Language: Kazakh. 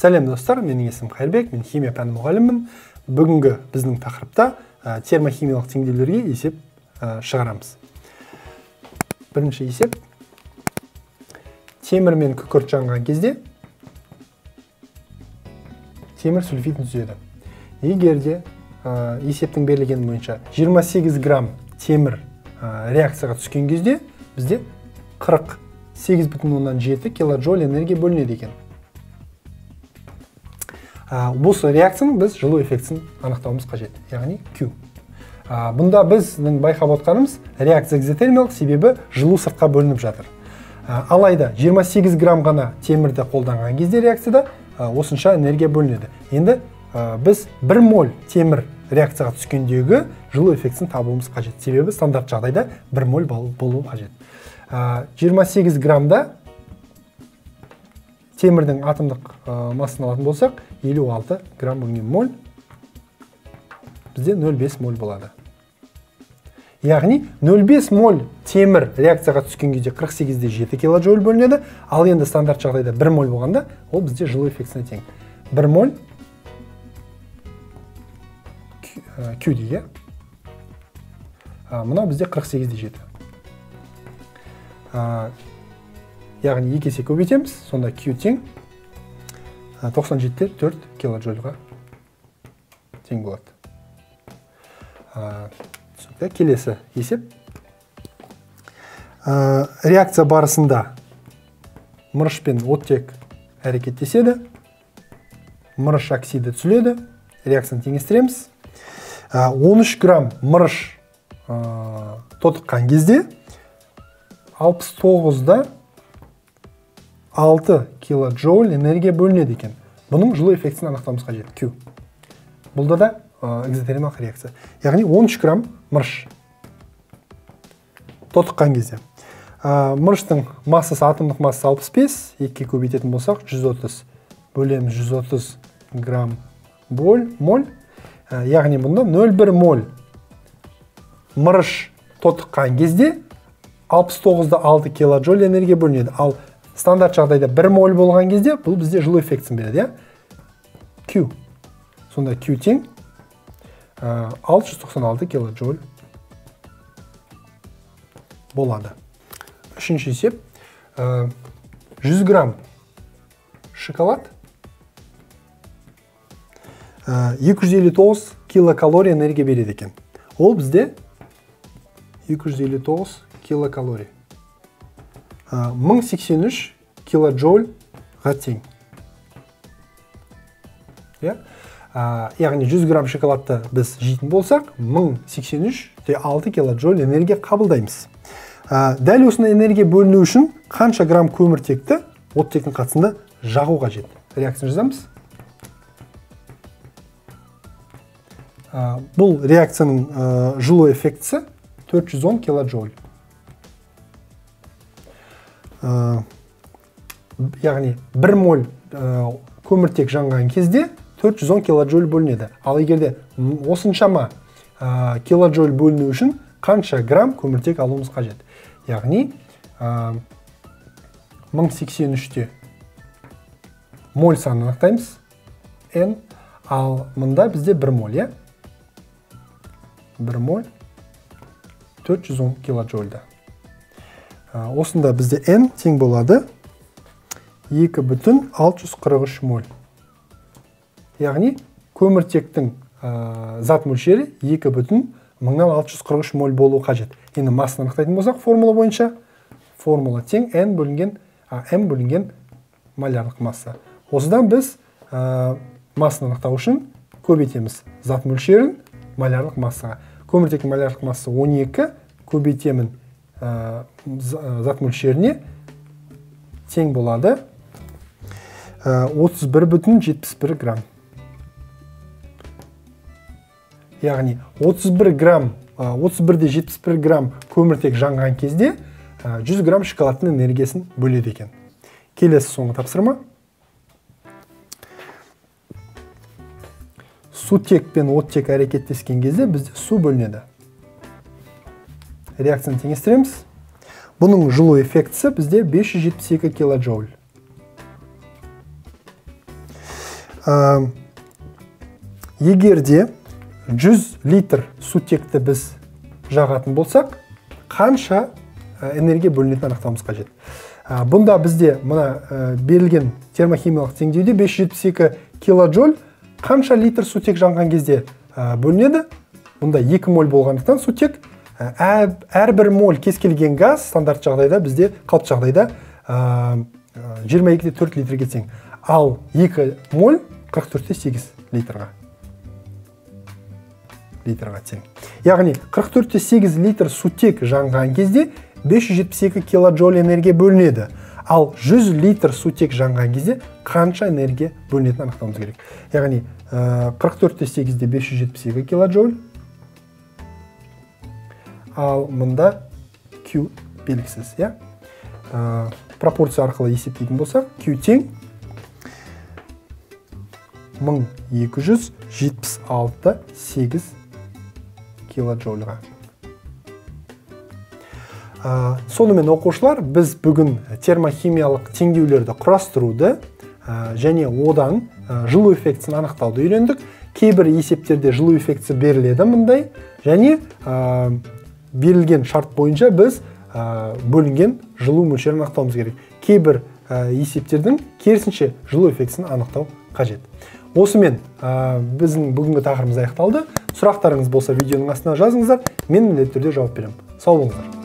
Сәлем достар, менің есімім Қайырбек, мен химия пәні мұғаліммін. Бүгінгі біздің тақырыпта термохимиялық теңдеулерге есеп шығарамыз. Бірінші есеп. Темір мен күкірт жанған кезде темір сульфидін түзеді. Егер де есептің берілгені бойынша 28 грамм темір реакцияға түскен кезде бізде 48,7 килоджоуль энергия бөлінеді екен. Бұл реакцияның біз жылу эффектісін анықтауымыз қажет, яғни Q. Бұнда біздің байқап отқанымыз реакция экзотермиялық, себебі жылу сыртқа бөлініп жатыр. Алайда 28 грамм ғана темірді қолданған кезде реакцияда осынша энергия бөлінеді. Енді біз 1 моль темір реакцияға түскендегі жылу эффектісін табуымыз қажет. Себебі стандарт жағдайда 1 моль болуы қажет. 28 граммда темірдің атомдық массасын алатын болсақ, 56 грамм бөлінген моль бізде 0,5 моль болады. Яғни 0,5 моль темір реакцияға түскен кезде 48,7 килоджоуль бөлінеді, ал енді стандарт жағдайда 1 моль болғанда, ол бізде жылу эффектісіне тең. 1 моль Q дейік. Мынау бізде 48,7. Яғни екі есе көбейтеміз, сонда Q тең 97,4 килоджоульға тең болады. Түсінікті. Келесі есеп. Реакция барысында мырыш пен оттек әрекеттеседі, мырыш оксиді түзіледі. Реакцияны теңестіреміз. 13 грамм мырыш тотыққан кезде 69,6 килоджоуль энергия бөлінеді екен. Бұның жылу эффектісін анықтауымыз қажет. Q. Бұлда да экзотермиялық реакция. Яғни 13 грамм мырыш тотыққан кезде. Мырыштың массасы, атомдық массасы 65, 2-ге көбейтетін болсақ 130 бөлеміз 130 грамм моль. Яғни бұнда 0,1 моль мырыш тотыққан кезде 69,6 килоджоуль энергия бөлінеді. Ал стандарт жағдайда 1 моль болған кезде бұл бізде жылу эффектісін береді, Q. Сонда Q тең 696 килоджоуль болады. Үшінші есеп. 100 грамм шоколад 259 килокалория энергия береді екен. Ол бізде 259 килокалория. 1083 килоджоульға тең. Яғни 100 грамм шоколадты біз жейтін болсақ, 1083,6 килоджоуль энергия қабылдаймыз. Дәл осындай энергия бөліну үшін қанша грамм көміртекті оттектің қатысында жағу қажет? Реакцияны жазамыз. Бұл реакцияның жылу эффектісі 410 килоджоуль. Яғни 1 моль көміртек жанған кезде 410 килоджоуль бөлінеді. Ал егер де осыншама килоджоуль бөліну үшін қанша грамм көміртек алуымыз қажет? Яғни 1083-те моль санын анықтаймыз. N. Ал мында бізде 1 моль, 1 моль 410 килоджоульда. Осында бізде N тең болады 2,643 моль. Яғни көміртектің зат мөлшері 2,643 моль болуы қажет. Енді массаны анықтайтын болсақ, формула бойынша формула тең N бөлінген M бөлінген молярлық масса. Осыдан біз массаны анықтау үшін көбейтеміз зат мөлшерін молярлық массаға. Көміртектің молярлық массасы 12 көбейтемін зат мөлшеріне тең болады 31,71 грамм. Яғни 31 грамм, 31,71 грамм көміртек жанған кезде 100 грамм шоколадтың энергиясын бөледі екен. Келесі соңғы тапсырма. Сутек пен оттек әрекеттескен кезде бізде су бөлінеді. Реакцияны теңестіреміз. Бұның жылу эффектісі бізде 572 килоджоуль. Егер де 100 литр сутекті біз жағатын болсақ, қанша энергия бөлінетінін анықтауымыз қажет. Бұнда бізде мына берілген термохимиялық теңдеуде 572 килоджоуль қанша литр сутек жанған кезде бөлінеді? Бұнда 2 моль болғандықтан сутек, әрбір моль кез келген газ стандарт жағдайда бізде қалыпты жағдайда 22,4 литрге тең. Ал 2 моль 44,8 литрға тең. Яғни 44,8 литр сутек жанған кезде 572 килоджоуль энергия бөлінеді. Ал 100 литр сутек жанған кезде қанша энергия бөлінетінін анықтауымыз керек. Яғни 44,8-де 572 килоджоуль, ал мында Q белгісіз, иә? Пропорция арқылы есептейтін болсақ, Q тең 1276,8 килоджоульға. Сонымен, оқушылар, біз бүгін термохимиялық теңдеулерді құрастыруды және одан жылу эффектісін анықтауды үйрендік. Кейбір есептерде жылу эффектісі беріледі мындай, және берілген шарт бойынша біз бөлінген жылу мөлшерін анықтауымыз керек. Кейбір есептердің керісінше жылу эффектісін анықтау қажет. Осымен біздің бүгінгі тақырыбымыз аяқталды. Сұрақтарыңыз болса, видеоның астына жазыңыздар, мен міндетті түрде жауап беремін. Сау болыңыздар.